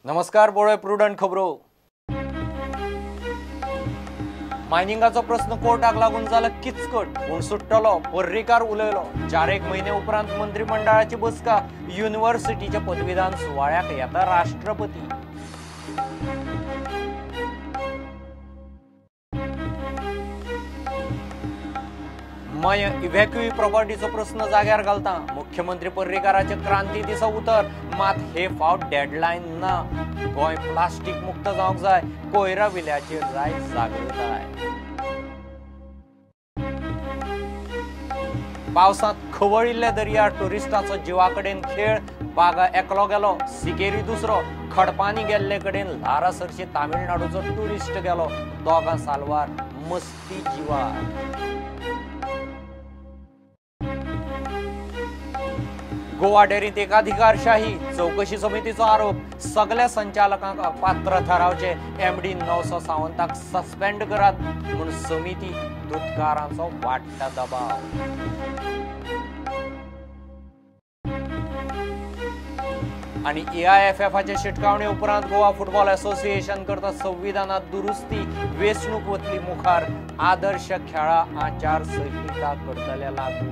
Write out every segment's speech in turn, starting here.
नमस्कार, पळय प्रुडंट खबरो. मायनिंगाचो प्रस्न कोर्टाक लागून जाला किचकट, पूण सुट्टलो. पर्रीकार उलयलो. 4-1 म्हयने उपरांत मंत्रिमंडळाची बसका. युनिव्हर्सिटीच्या पदवीदान सुवाळ्याक येता राष्ट्रपती. मय इव्हॅक्युई प्रॉपर्टीचो प्रस्न जाग्यार घालता. मुख्यमंत्री पर्रीकाराचे क्रांती दिसा उतर, मात हे फावट डेडलायन ना. गोंय प्लास्टीक मुक्त जावंक जाय, कोयरा विल्याचेर जाय जागृताय. पावसांत खवळिल्ल्या दर्यार टुरिस्टाचो जिवा कडेन खेळ. बागा एकलो गेलो, सिकेरी दुसरो. खडपांनी गेल्ले कडेन ल्हारा सरशी तामिळनाडूचो टुरिस्ट गेलो. दोगां सालवार, मस्ती जिवार. गोवा डेअरीत एकाधिकारशाही, चौकशी समितीचो आरोप. सगळ्या संचालकांक अपात्र थारावचे, एमडी 900 सावंताक सस्पेंड करात म्हूण समिती दुदकारांचो वाडटा दबाव. आनी एआयएफएफाचे शिटकावणे उपरांत गोवा फुटबॉल असोसिएशन करता संविधानात दुरुस्ती. वेंचणूक वतली मुखार, आदर्श खेळा आचार संहिता करतले लागू.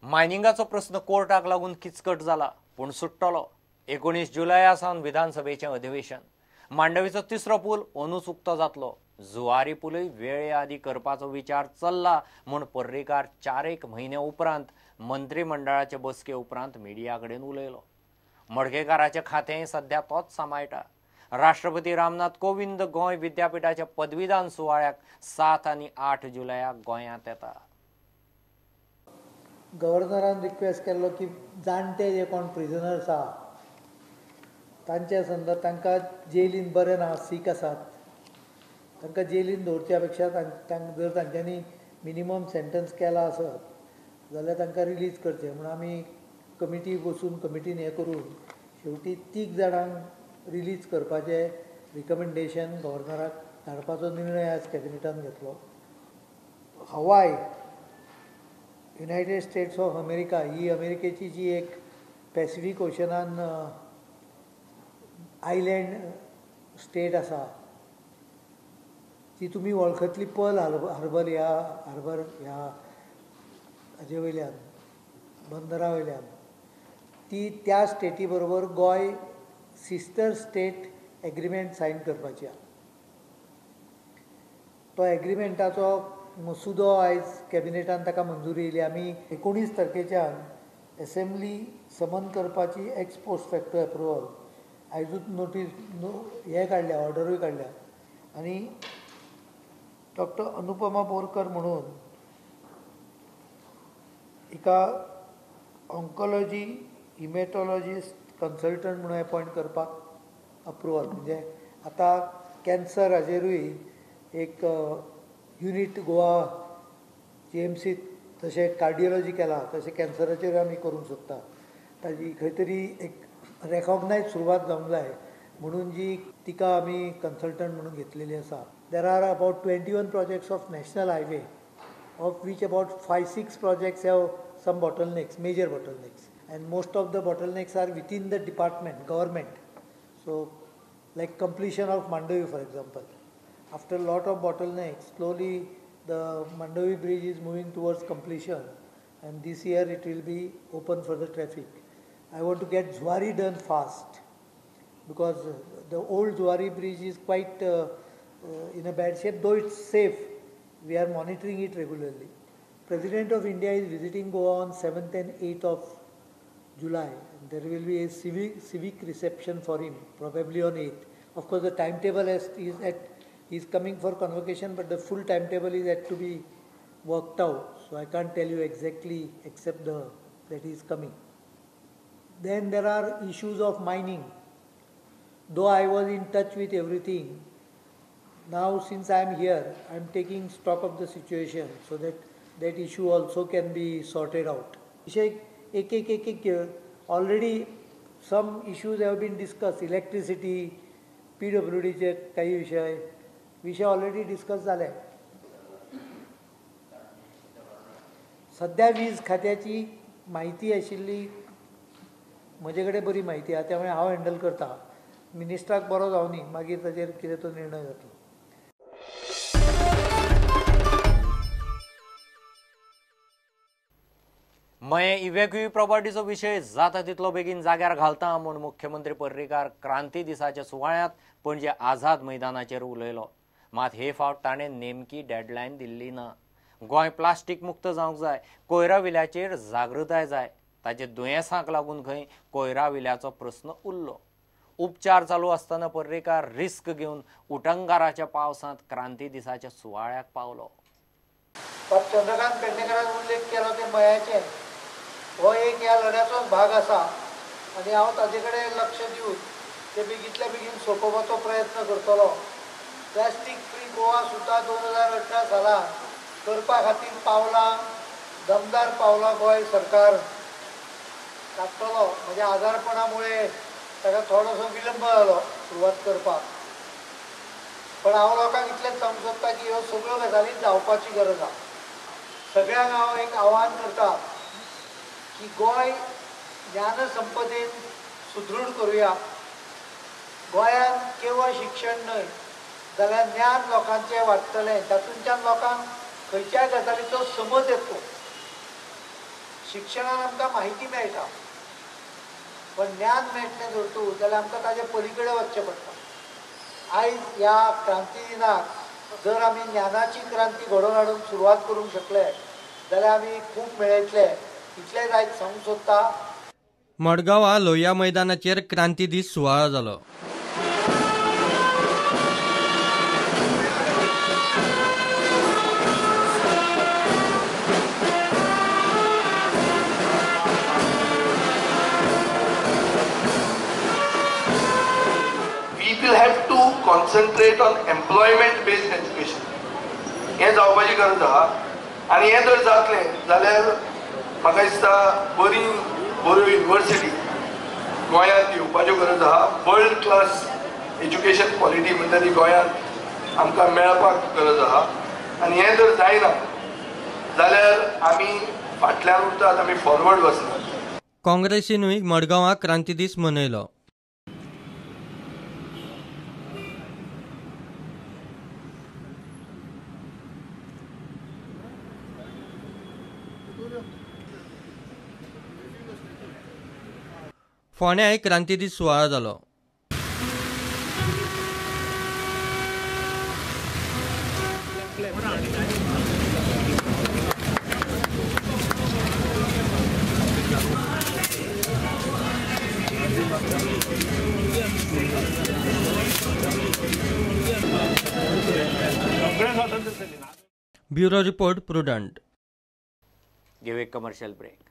मायनिंगाचो प्रस्न कोर्टाक लागून किचकट जाला, पूण सुट्टलो. 19 जुलया सावन विधानसभेचें अधिवेशन. मांडवीचो तिसरो पूल अंदूच उक्तो जातलो. जुवारी पूलय वेळे आदी करपाचो विचार चल्ला म्हूण पर्रीकार 4-1 म्हयने उपरांत मंत्रिमंडळाचे बसके उपरांत मिडिया कडेन उलयलो. मडकेकाराचें खातें सध्या तोच सांबाळटा. राष्ट्रपती रामनाथ कोविंद गोंय विद्यापीठाच्या पदवीदान सुवाळ्याक 7 आनी 8 जुलयाक गोंयांत येता. गव्हर्नरान रिक्वेस्ट केल्लो की जाणटे जे कोण प्रिजनर्स आहा तांच्या संदर्भ तांकां जेलीन बरें ना, सीक आसात, तांकां जेलीन दवरच्या पेक्षा जर तांच्यांनी मिनिमम सेंटन्स केला आसत जाल्यार तांकां रिलीज करचें म्हूण आमी कमिटी बसून कमिटीन हें करून शेवटी 3 जाणांक रिलीज करपाचें रिकमेंडेशन गव्हर्नराक धाडपाचो निर्णय आज कॅबिनेटान घेतलो. हवाय, युनायटेड स्टेट्स ऑफ अमेरिका ही अमेरिकेची जी एक पॅसिफीक ओशनान आयलँड स्टेट आसा ती तुमी वळखतली पर्ल हार्बर ह्या हार्बर ह्या हाजे वयल्यान बंदरा वयल्यान ती त्या स्टेटी बरोबर Goa sister state agreement sign करपाची आसा. तो एग्रीमेंटाचो मसुदो आयज कॅबिनेटान ताका मंजुरी येयली. आमी 19 तारखेच्यान एसेंब्ली समन करपाची एक्स पोस्ट फॅक्टो एप्रुवल आयजूच नोटीस हे काडल्या, ऑर्डरूय काडल्या. आनी डॉक्टर अनुपमा बोरकर म्हणून हिका ऑन्कोलॉजी हिमेटॉलॉजिस्ट कन्सल्टंट म्हणून एपॉयंट करपाक अप्रुवल. म्हणजे आतां कॅन्सर हाजेरूय एक युनीट गोवा जीएमसीत जशें कार्डियोलॉजी केलां तशें कॅन्सराचेर आमी करूंक सोदता. ताजी खंय तरी एक रेकॉग्नायज सुरवात जावंक जाय म्हणून जी तिका आमी कन्सल्टंट म्हणून घेतलेली आसा. There are about 21 projects of national highway, of which about 5-6 projects have some bottlenecks, major bottlenecks, and most of the bottlenecks are within the department, government. So like completion of Mandovi for example. After a lot of bottlenecks, slowly the Mandovi bridge is moving towards completion, and this year it will be open for the traffic. I want to get Zuari done fast because the old Zuari bridge is quite in a bad shape, though it's safe. We are monitoring it regularly. President of India is visiting Goa on 7th and 8th of July. There will be a civic reception for him, probably on 8th. Of course, the timetable is at, he is coming for convocation, but the full timetable is yet to be worked out. So I can't tell you exactly except that he is coming. Then there are issues of mining. Though I was in touch with everything, now since I am here, I am taking stock of the situation so that that issue also can be sorted out. Already some issues have been discussed, electricity, PWD चे काही विषय already discuss झाले. सद्या वीज खात्याची म्हायती आशिल्ली म्हजे कडेन बरी म्हायती आसा, त्यामुळे हांव हँडल करता. मिनिस्टराक बरो जावनी, मागीर ताचेर कितें तो निर्णय जातलो. मयें इव्हॅक्युई प्रॉपर्टीचो विशय जाता तितलो बेगीन जाग्यार घालता म्हूण मुख्यमंत्री पर्रीकार क्रांती दिसाच्या सुवाळ्यांत पणजे आझाद मैदानाचेर उलयलो. मात हे फावट ताणें नेमकी डेडलायन दिल्ली ना. गोंय प्लास्टीक मुक्त जावंक जाय, कोयरा विल्याचेर जागृताय जाय. ताचे दुयेंसांक लागून खंय कोयरा विल्याचो प्रस्न उरलो. उपचार चालू आसतना पर्रीकार रिस्क घेवन उटंगाराच्या पावसांत क्रांती दिसाच्या सुवाळ्याक पावलो. चंद्रकांत पेडणेकरान उल्लेख केलो ते मयाचे, हो एक ह्या लढ्याचोच भाग आसा आनी हांव ताजे कडेन लक्ष दिवन ते बेगींतल्या बेगीन सोंपोवपाचो प्रयत्न करतलो. प्लास्टीक फ्री गोवा सुद्दां 2018 सालान करपा खातीर पावलां, दमदार पावलां गोंय सरकार काडटलो. म्हज्या आजारपणामुळे ताका थोडोसो विलंब जालो सुरवात करपाक, पण हांव लोकांक इतलेंच सांगूंक सोदता की ह्यो सगळ्यो गजाली जावपाची गरज आसा. सगळ्यांक हांव एक आव्हान करता की गोंय ज्ञानसंपदेन सुदृढ करुया. गोंयांत केवळ शिक्षण न्हय जाल्यार ज्ञान लोकांचें वाडटलें, तातूंतल्यान लोकांक खंयच्याय गजालीचो समज येतलो. शिक्षणान आमकां म्हायती मेळटा, पण ज्ञान मेळटलें जर तूं जाल्यार आमकां ताजे पलीकडे वचचें पडटा. आयज ह्या क्रांती दिनाक जर आमी ज्ञानाची क्रांती घडोवन हाडूंक सुरवात करूंक शकले जाल्यार आमी खूब मेळयतले, इतलेंच आयज सांगूंक सोदता. मडगांवां लोहिया मैदानाचेर क्रांती दीस सुवाळो जालो. We will have to concentrate on employment based education. हें जावपाची गरज आहा आनी हें जर जातलें जाल्यार म्हाका दिसता बरी बऱ्यो युनिवर्सिटी गोंयांत येवपाच्यो गरज आहा. वर्ल्ड क्लास एज्युकेशन क्वॉलिटी म्हणटा ती गोंयांत आमकां मेळपाक गरज आहा आनी हें जर जायना जाल्यार आमी फाटल्यान उरतात, आमी फॉरवर्ड वचनात. काँग्रेसीनूय मडगांवां क्रांती दीस मनयलो. फोंड्याय क्रांती दीस सुवाळो जालो. Bureau report, Prudent. Give a commercial break.